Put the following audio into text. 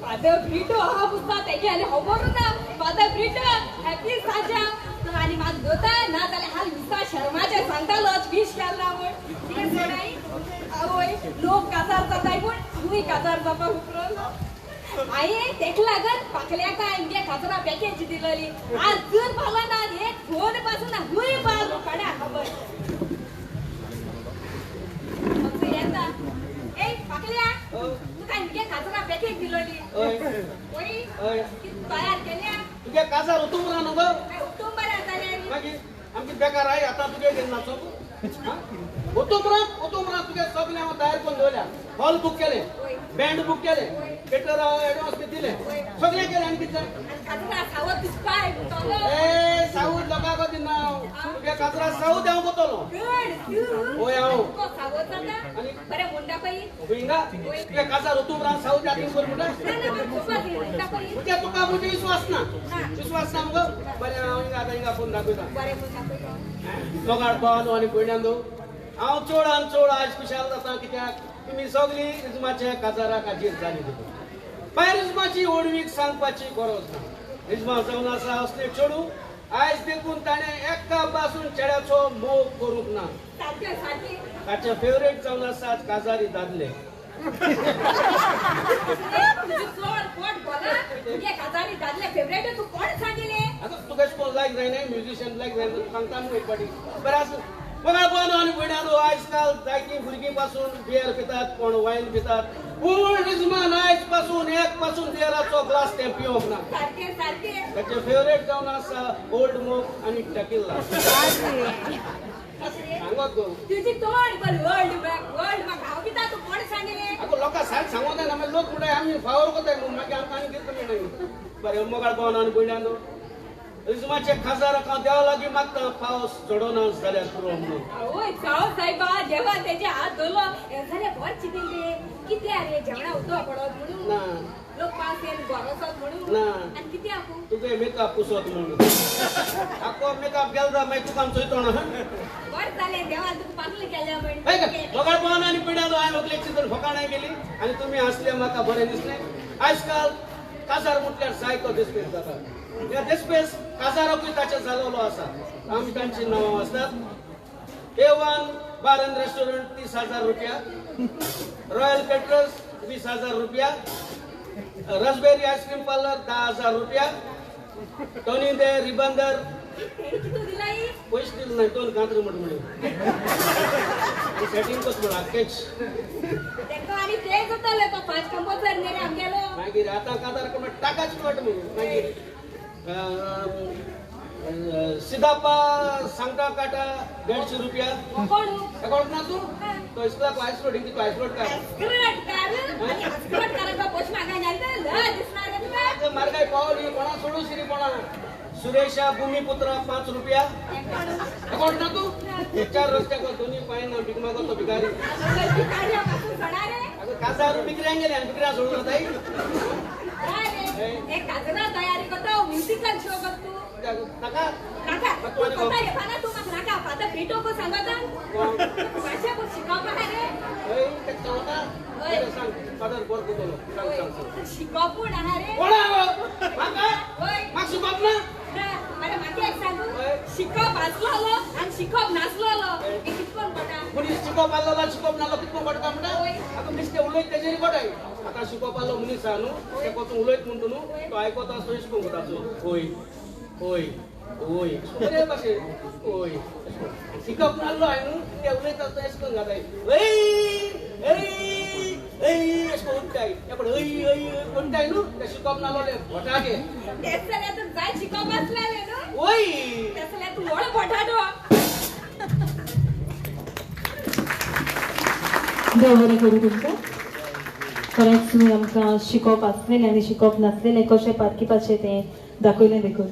Father Brito हा पुसता तेगे आनी खबर ना. फादर ब्रिटो हॅपी साजा आनी म्हाका दोता ना जाल्यार हाल मिसा शर्माचें सांगतालो विश केला म्हूण. कितें सोडाय आवय लोक काजार जाताय पूण तुवें काजार जावपाक उपरोन हांवें तेका लागून पाकल्याका आमगे काजरा पॅकेज दिलेली. आज जर पावलो ना एक फोन पासून ना हुंय पावलो कोणा खबर येता. ए पाकल्या तुका आमगे काजरा पॅकेज दिलेली ओय तयार केल्या तुगे काजार उतूम ना न्हू गो. उतूम बरें जालें मागीर आमची बेकार I आतां तुगे घेवन नाचोंक उतूम रात तुगे सगळें हांव तयार करून दवरल्या. हॉल बूक केलें, बँड बूक केलें, केटर एडवान्स बी दिलें, सगळें केलें. आनी कितें ए सावूद लोकांक दिना हांव तुगे काजरा सावूद हांव कोतलो. हय हांव हिंगा तुगे काजार उतूम रात सावूद याद कर म्हणटा तुगे तुका म्हजो विश्वास ना. विश्वास ना मुगो. बरें हांव हिंगा आतां हिंगा फोन दाखयता. लोकांक पावलो आनी भयण्यान हांव चड आनी चड आयज खुशाल जाता कित्याक तुमी सगळीं रिजमाच्या काजाराक हाजीर जाली. भायर रिजमाची व्हडवीक सांगपाची गरज ना. रिजमा जावन आसा असले चेडूं आयज देखून ताणें एका पासून चेड्याचो मोग करूंक ना. ताचे फेवरेट जावन आसात काजारी दादले. तुका कोण लायक जायना म्युजिशियन लायक जायना सांगता न्हू एक फावटी. बरें आसूं. बघा पण आनी भयणांनो आयज काल जायतीं भुरगीं पासून बियर पितात, कोण वायन पितात, पूण रिजमान आयज पासून एक पासून बियराचो ग्लास तें पिवंक ना. ताचें फेवरेट जावन आसा ओल्ड मोक आनी टॅकिल्ला. सांगत गो आगो लोकां सारकें सांगोंक जायना. मागीर लोक म्हणटाय आमी फावर कोताय म्हणून मागीर आमकां आनी कितें मेळना. बरें मोगाळ भोवन आनी भयणांनो रिजमाचे खाजाराक हांव देवा लागीं मागता पावस चडोना जाल्यार पुरो म्हणून. आवय साव सायबा देवा तेजे हात धरलो जाल्यार बरें चिंतीन रे कितें रे जेवणा उदक पडत म्हणून ना लोक पास येवन गोरोसत म्हणून ना आनी कितें आपूं तुगे मेकअप पुसत म्हणून. आखो मेकअप गेलो जाल्यार मागीर तुका आमचो चोयतो ना. बरें जालें देवान तुका पाकलें केल्या म्हण. मोगाळ भोवन आनी पिड्यालो हांवें व्हंकलेक चिंतून फकाणां केली आनी तुमी हांसले म्हाका बरें दिसलें. आयज काल काजार म्हटल्यार जायतो दिसपेस जाता. ह्या देसपेस काजाराकूय ताचें जालोलो आसा. आमी तांची नांवां आसतात. A1 bar and restaurant 30,000 रुपया, रॉयल केटरर्स 20,000 रुपया, रसबेरी आयस्क्रीम पार्लर 10,000 रुपया, टोनी दे रिबंदर पयशे दिले ना दोन गांत्र म्हण म्हणे सेटींग कस म्हण आख्खेच मागीर आतां काजार टाकाच वाट म्हणून. मागीर सिदापा सांगता काटा 150 रुपया. कोण ना तूं तो इस्कुलाक आयस रोड तू आयस रोड काय मारगाय पावली कोणा सोडू शिरी कोणा. सुरेशा भूमिपुत्र 5 रुपया. कोण ना तू 4 रस्त्याक दोन्ही पांय ना भिकमा करतो भिकारी. काजार बिकऱ्या गेले आनी बिकऱ्या सोडून जाताय. काजरा तयारी करता म्युझिकल शो कर तू नाका नाका तू कोता रे पाना तू म्हाका नाका फादर ब्रिटो को सांगता भाशा को शिकोवपा रे. हय ते सांगता सांग फादर बरो कोतलो सांग सांग शिकोवप पूण आहा रे. कोणा म्हाका हय म्हाका शिकोवप ना. अरे म्हाका एक सांगू शिकोवप आसलोलो आनी शिकोवप नासलोलो हें कितकोन पडटा. मनीस शिकोवप आसलोलो शिकोवप नासलो कितकोन पडटा म्हणटा. आतां नुस्तें उलयत तेजेर पडाय. आतां शिकोवप आसलो मनीस आहा न्हू तेका तूं उलयत म्हणटा न्हू तो आयकता आसतो शिकोवंक वता. होय होय होय बरे भाशेन होय शिकप नासलो हांवें न्हू ते उलयता आसता अशें करून घाताय ऐ ऐ ऐ अशें करून उठताय पूण ऐ ऐ म्हणटाय न्हू ते शिकप नासलो भोटाके. तेच जाल्यार तूं जाय शिकप आसलेलें न्हू. वय तेच जाल्यार तूं व्हड भोटाटो. देव बरें करूं तुमकां. खरेंच तुमी आमकां शिकोवप आसलेलें आनी शिकोवप नासलेलें कशें पारखिपाचें तें दाखयलें देखून.